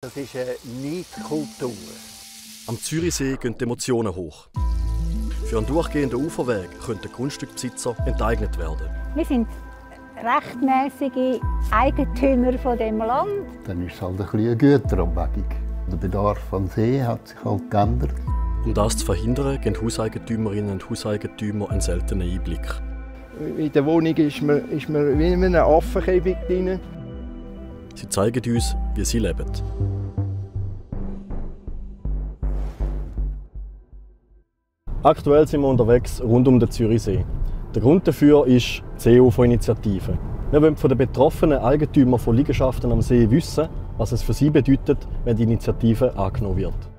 Das ist eine Neidkultur. Am Zürichsee gehen die Emotionen hoch. Für einen durchgehenden Uferweg könnten Grundstückbesitzer enteignet werden. Wir sind rechtmäßige Eigentümer von dem Land. Dann ist es halt ein bisschen eine Güterabwägung. Der Bedarf an See hat sich halt geändert. Um das zu verhindern, geben Hauseigentümerinnen und Hauseigentümer einen seltenen Einblick. In der Wohnung ist man wie in einem Affenkäfig drin. Sie zeigen uns, wie sie leben. Aktuell sind wir unterwegs rund um den Zürichsee. Der Grund dafür ist die Seeufer-Initiative. Wir wollen von den betroffenen Eigentümern von Liegenschaften am See wissen, was es für sie bedeutet, wenn die Initiative angenommen wird.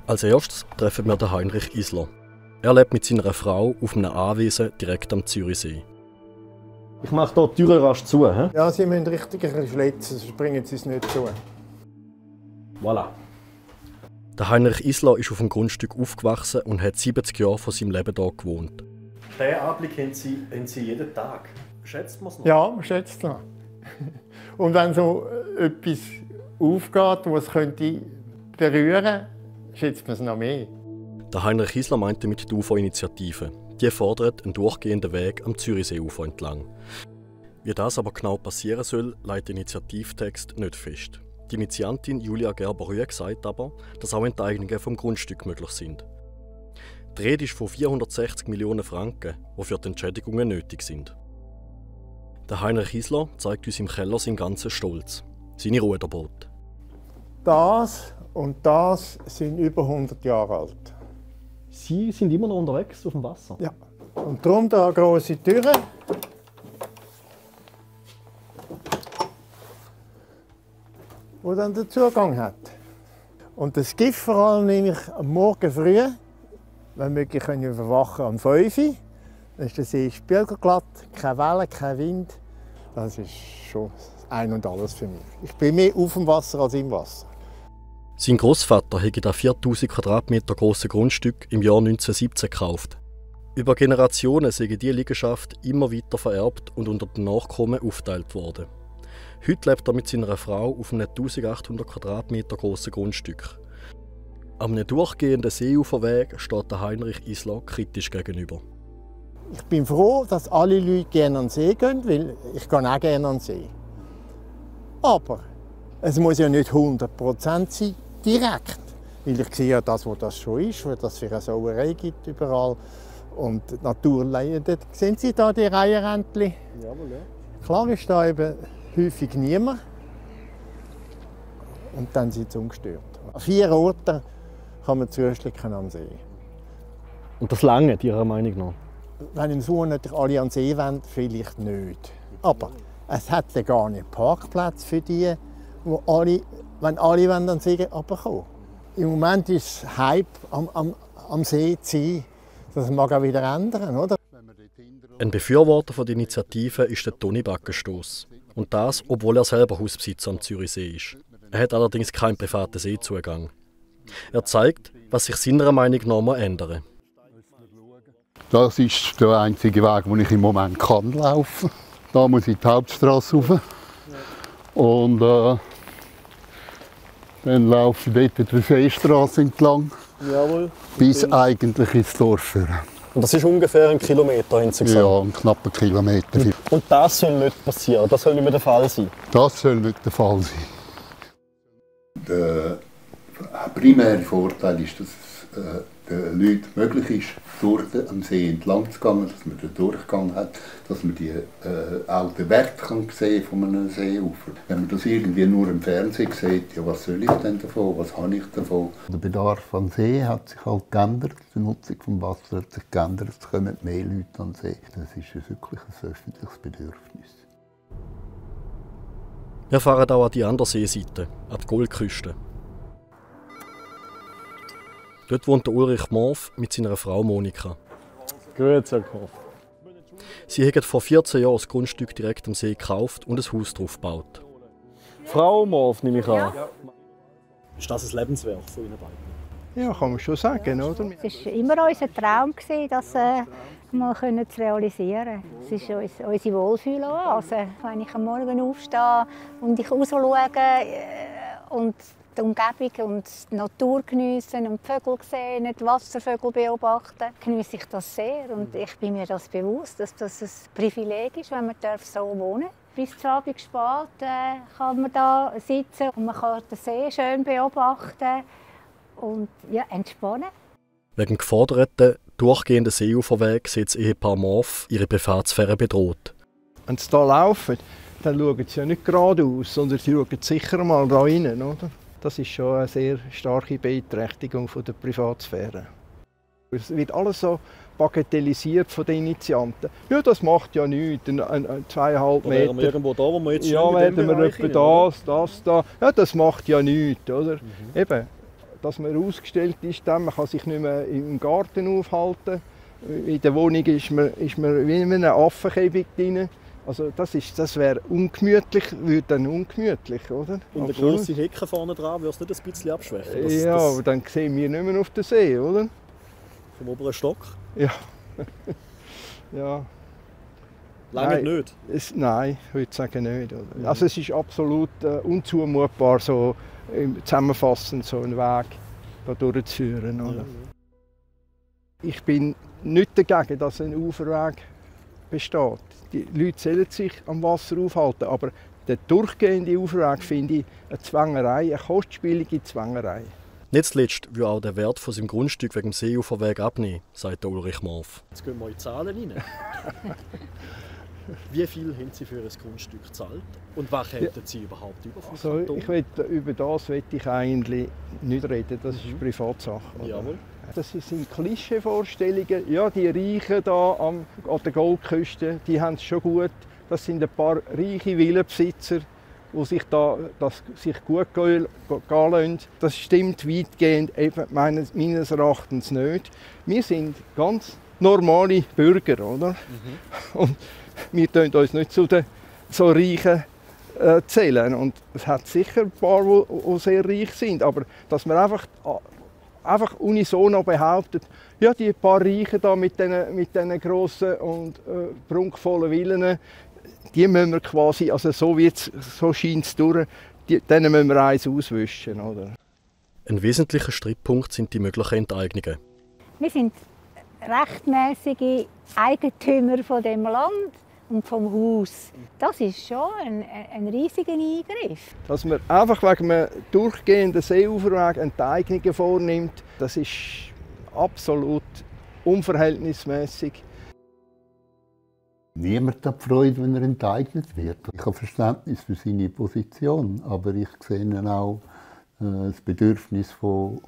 Als erstes treffen wir den Heinrich Isler. Er lebt mit seiner Frau auf einem Anwesen direkt am Zürichsee. Ich mache hier die Türen rasch zu. He? Ja, Sie müssen richtig schlitzen, sonst bringen Sie es nicht zu. Voilà. Der Heinrich Isler ist auf dem Grundstück aufgewachsen und hat 70 Jahre von seinem Leben hier gewohnt. Diesen Anblick haben Sie jeden Tag. Schätzt man es noch? Ja, man schätzt es noch. Und wenn so etwas aufgeht, was es könnte berühren, schätzt man es noch mehr. Der Heinrich Isler meinte mit der UFO-Initiative. Die fordert einen durchgehenden Weg am Zürichseeufer entlang. Wie das aber genau passieren soll, legt der Initiativtext nicht fest. Die Initiantin Julia Gerber-Rüegg sagt aber, dass auch Enteignungen vom Grundstück möglich sind. Die Rede ist von 460 Millionen Franken, die für die Entschädigungen nötig sind. Der Heinrich Isler zeigt uns im Keller seinen ganzen Stolz, seine Ruderboote. Das und das sind über 100 Jahre alt. Sie sind immer noch unterwegs auf dem Wasser? Ja. Und darum da grosse Türen. Wo dann den Zugang hat. Und das Gift vor allem nehme ich am Morgen früh, wenn möglich können wir verwachen am 5 Uhr. Dann ist der See spiegelglatt, keine Wellen, kein Wind. Das ist schon ein und alles für mich. Ich bin mehr auf dem Wasser als im Wasser. Sein Großvater hätte das 4000 Quadratmeter große Grundstück im Jahr 1917 gekauft. Über Generationen sei diese Liegenschaft immer weiter vererbt und unter den Nachkommen aufgeteilt worden. Heute lebt er mit seiner Frau auf einem 1800 Quadratmeter grossen Grundstück. Am einem durchgehenden Seeuferweg steht der Heinrich Isler kritisch gegenüber. Ich bin froh, dass alle Leute gerne an den See gehen, weil ich gehe auch gerne an den See. Aber es muss ja nicht 100% sein, direkt. Weil ich sehe ja das, was das schon ist, was das für eine Sauerei gibt überall. Und die Natur leidet. Sehen Sie da die Reihenrändchen? Jawohl, ja. Klar ist da eben häufig niemand. Und dann sind sie ungestört. An 4 Orten kann man zurückschlicken am See. Und das lange, Ihrer Meinung nach? Wenn im Sommer natürlich alle an den See wollen, vielleicht nicht. Aber es hat ja gar nicht Parkplatz für die, wo alle, wenn alle an den See runterkommen. Im Moment ist es Hype, am See zu sein. Das mag auch wieder ändern, oder? Ein Befürworter der Initiative ist der Toni Backenstoss. Und das, obwohl er selber Hausbesitzer am Zürichsee ist. Er hat allerdings keinen privaten Seezugang. Er zeigt, was sich seiner Meinung nach ändern muss. Das ist der einzige Weg, den ich im Moment laufen kann. Da muss ich die Hauptstrasse rauf. Und dann laufe ich dort die Seestrasse entlang. Jawohl. Bis eigentlich ins Dorf führen. Und das ist ungefähr 1 Kilometer, haben Sie gesagt? Ja, einen knappen Kilometer. Und das soll nicht passieren, das soll nicht mehr der Fall sein? Das soll nicht der Fall sein. Der primäre Vorteil ist, dass es den Leuten möglich ist, durch am See entlang zu gehen, dass man den Durchgang hat, dass man auch den Wert kann sehen von einem Seeufer. Wenn man das irgendwie nur im Fernsehen sieht, ja, was soll ich denn davon, was habe ich davon? Der Bedarf an See hat sich halt geändert, die Nutzung des Wassers hat sich geändert, es kommen mehr Leute an den See. Das ist wirklich ein öffentliches Bedürfnis. Wir fahren auch an die andere Seeseite, an die Goldküste. Dort wohnt Ulrich Morf mit seiner Frau Monika. Grüezi, Herr Koch. Sie haben vor 14 Jahren das Grundstück direkt am See gekauft und ein Haus darauf gebaut. Frau Morf, nehme ich an. Ja. Ist das ein Lebenswerk von Ihnen beiden? Ja, kann man schon sagen, oder? Es war immer unser Traum, das mal zu realisieren. Es ist unsere Wohlfühloase. Wenn ich am Morgen aufstehe und ich rausschaue und die Umgebung und die Natur geniessen und die Vögel sehen, die Wasservögel beobachten, genieße ich das sehr. Und ich bin mir das bewusst, dass das ein Privileg ist, wenn man so wohnen darf. Bis zum Abend spät kann man da sitzen und man kann den See schön beobachten und ja, entspannen. Wegen dem geforderten, durchgehenden Seeuferweg sieht das Ehepaar Morf ihre Privatsphäre bedroht. Wenn sie hier laufen, dann schauen sie ja nicht geradeaus, sondern sie schauen sicher mal da rein. Oder? Das ist schon eine sehr starke Beeinträchtigung der Privatsphäre. Es wird alles so bagatellisiert von den Initianten. Ja, das macht ja nichts, 2,5 Meter. Wir irgendwo da, wo wir jetzt ja, werden wir etwa das da. Ja, das macht ja nichts, oder? Eben, dass man ausgestellt ist, dann, man kann sich nicht mehr im Garten aufhalten. In der Wohnung ist man wie in einer Affenkäfig drin. Also das wäre ungemütlich, würde dann ungemütlich, oder? Und eine grosse Hecke vorne dran, würde es nicht ein bisschen abschwächen? Ja, aber dann sehen wir nicht mehr auf den See, oder? Vom oberen Stock? Ja. Ja. Lange nicht? Nein, ich würde sagen nicht. Oder? Also es ist absolut unzumutbar, so zusammenfassend so einen Weg da durchzuführen. Oder? Ich bin nicht dagegen, dass ein Uferweg besteht. Die Leute sollen sich am Wasser aufhalten, aber der durchgehende Uferweg finde ich eine Zwängerei, eine kostspielige Zwängerei. Nicht zuletzt will auch der Wert von seinem Grundstück wegen dem Seeuferweg abnehmen, sagt Ulrich Morf. Jetzt gehen wir in die Zahlen rein. Wie viel haben Sie für ein Grundstück gezahlt und was hätten Sie überhaupt über vom Kanton? Über das will ich eigentlich nicht reden, das ist Privatsache. Jawohl. Das sind Klischeevorstellungen. Ja, die Reichen da an der Goldküste, die haben es schon gut. Das sind ein paar reiche Villenbesitzer, die sich gut gehen lassen. Das stimmt weitgehend meines Erachtens nicht. Wir sind ganz normale Bürger, oder? Und wir tun uns nicht zu den so Reichen zählen. Und es hat sicher ein paar, die sehr reich sind, aber dass man einfach unisono behauptet, ja, die paar Reichen da mit diesen grossen und prunkvollen Villen, die müssen wir quasi, also so scheint es durch, denen müssen wir eins auswischen. Oder? Ein wesentlicher Streitpunkt sind die möglichen Enteignungen. Wir sind rechtmäßige Eigentümer von dem Land und vom Haus. Das ist schon ein riesiger Eingriff. Dass man einfach wegen einem durchgehenden Seeuferweg Enteignungen vornimmt, das ist absolut unverhältnismäßig. Niemand hat Freude, wenn er enteignet wird. Ich habe Verständnis für seine Position, aber ich sehe auch das Bedürfnis von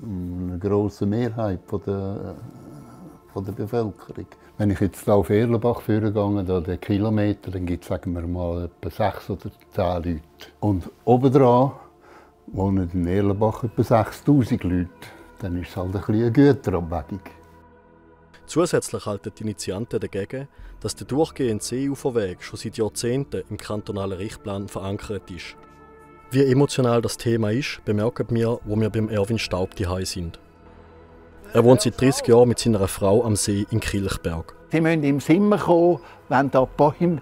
einer grossen Mehrheit von der Bevölkerung. Wenn ich jetzt auf Erlenbach gehe, den Kilometer, dann gibt es, sagen wir mal, etwa 6 oder 10 Leute. Und obendran wohnen in Erlenbach etwa 6000 Leute. Dann ist es halt eine Güterabwägung. Zusätzlich halten die Initianten dagegen, dass der durchgehende Seeuferweg schon seit Jahrzehnten im kantonalen Richtplan verankert ist. Wie emotional das Thema ist, bemerken wir, wo wir beim Erwin Staub daheim sind. Er wohnt seit 30 Jahren mit seiner Frau am See in Kilchberg. Sie müssen im Sommer kommen, wenn die Bäume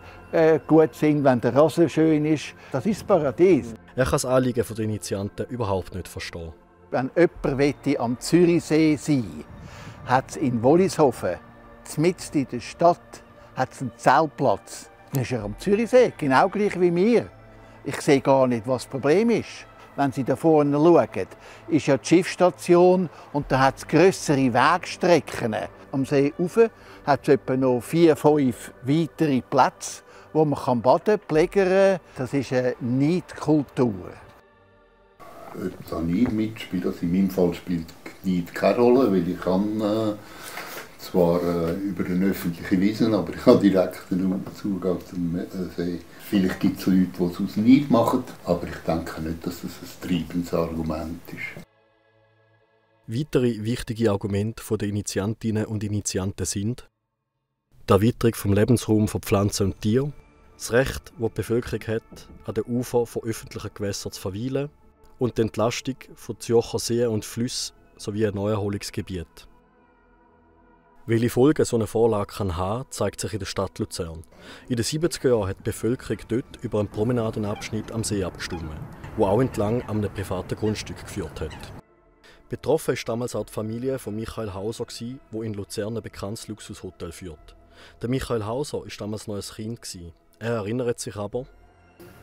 gut sind, wenn der Rasen schön ist. Das ist das Paradies. Er kann das Anliegen der Initianten überhaupt nicht verstehen. Wenn jemand am Zürichsee sein will, hat es in Wollishofen, mitten in der Stadt, einen Zeltplatz. Dann ist er am Zürichsee, genau gleich wie wir. Ich sehe gar nicht, was das Problem ist. Wenn Sie da vorne schauen, ist ja die Schiffsstation und da hat es grössere Wegstrecken. Am See rauf hat es etwa noch 4, 5 weitere Plätze, wo man baden, plägern. Das ist eine Neidkultur. Ob da Neid mitspielt, also in meinem Fall spielt Neid keine Rolle, weil ich kann zwar über eine öffentliche Wiese, aber ich habe direkten Zugang zum See. Vielleicht gibt es Leute, die es aus Neid machen, aber ich denke nicht, dass das ein treibendes Argument ist. Weitere wichtige Argumente der Initiantinnen und Initianten sind die Erweiterung des Lebensraums von Pflanzen und Tieren, das Recht, das die Bevölkerung hat, an den Ufern von öffentlichen Gewässern zu verweilen und die Entlastung von Zürcher Seen und Flüssen sowie ein Neuerholungsgebiet. Welche Folgen so eine Vorlage kann haben, zeigt sich in der Stadt Luzern. In den 70er Jahren hat die Bevölkerung dort über einen Promenadenabschnitt am See abgestimmt, der auch entlang an einem privaten Grundstück geführt hat. Betroffen war damals auch die Familie von Michael Hauser, der in Luzern ein bekanntes Luxushotel führt. Der Michael Hauser war damals noch ein Kind. Er erinnert sich aber: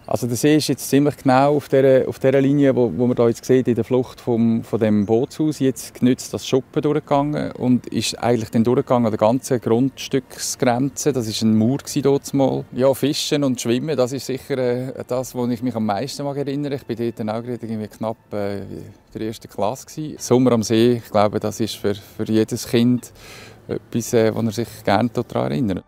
Also der See ist jetzt ziemlich genau auf dieser Linie, wo man da jetzt sieht, in der Flucht von dem Bootshaus, jetzt genützt das Schuppen durchgegangen und ist eigentlich dann durchgegangen an der ganzen Grundstücksgrenze. Das war ein Mauer dort mal. Ja, Fischen und Schwimmen, das ist sicher das, woran ich mich am meisten erinnere. Ich war dort dann auch irgendwie knapp in der ersten Klasse. Sommer am See, ich glaube, das ist für jedes Kind etwas, wo er sich gerne daran erinnert.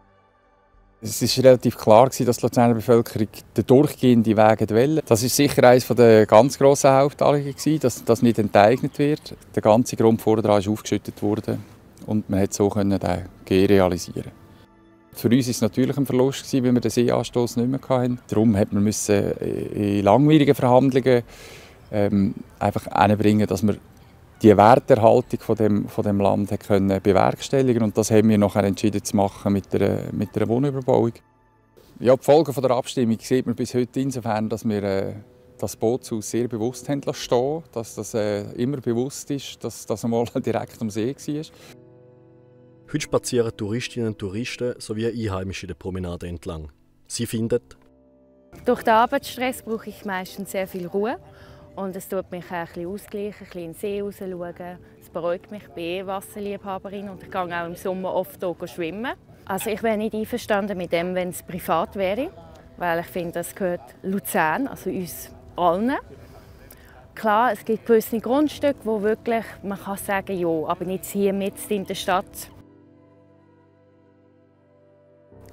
Es war relativ klar, dass die Luzerner Bevölkerung den durchgehenden Weg wollte. Das war sicher eines der ganz grossen Hauptanliegen, dass das nicht enteignet wird. Der ganze Grund vorne dran ist aufgeschüttet worden und man konnte so den G realisieren. Für uns war es natürlich ein Verlust, weil wir den Seeanstoss nicht mehr hatten. Darum musste man in langwierigen Verhandlungen einfach hinbringen, dass wir die Werterhaltung von dem Land können bewerkstelligen, und das haben wir nachher entschieden zu machen mit einer Wohnüberbauung. Ja, die Folgen der Abstimmung sieht man bis heute insofern, dass wir das Bootshaus sehr bewusst haben stehen, dass das immer bewusst ist, dass das einmal direkt am See war. Heute spazieren Touristinnen und Touristen sowie Einheimische der Promenade entlang. Sie finden: Durch den Arbeitsstress brauche ich meistens sehr viel Ruhe. Und es tut mich auch ein bisschen ausgleichen, ein bisschen in den See rausschauen. Es beruhigt mich, ich bin Wasserliebhaberin und ich gehe auch im Sommer oft hier schwimmen. Also ich wäre nicht einverstanden mit dem, wenn es privat wäre, weil ich finde, das gehört Luzern, also uns allen. Klar, es gibt gewisse Grundstücke, wo wirklich, man kann sagen, ja, aber nicht hier mitten in der Stadt.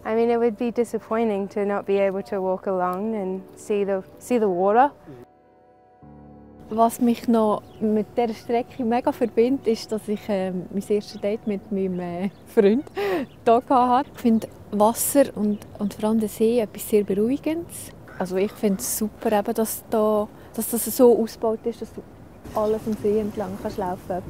I mean, it would be disappointing to not be able to walk along and see the water. Was mich noch mit dieser Strecke mega verbindet, ist, dass ich mein erstes Date mit meinem Freund hier hatte. Ich finde Wasser und vor allem der See etwas sehr Beruhigendes. Also ich finde es super, eben, dass das so ausgebaut ist, dass du alles am See entlang laufen kannst.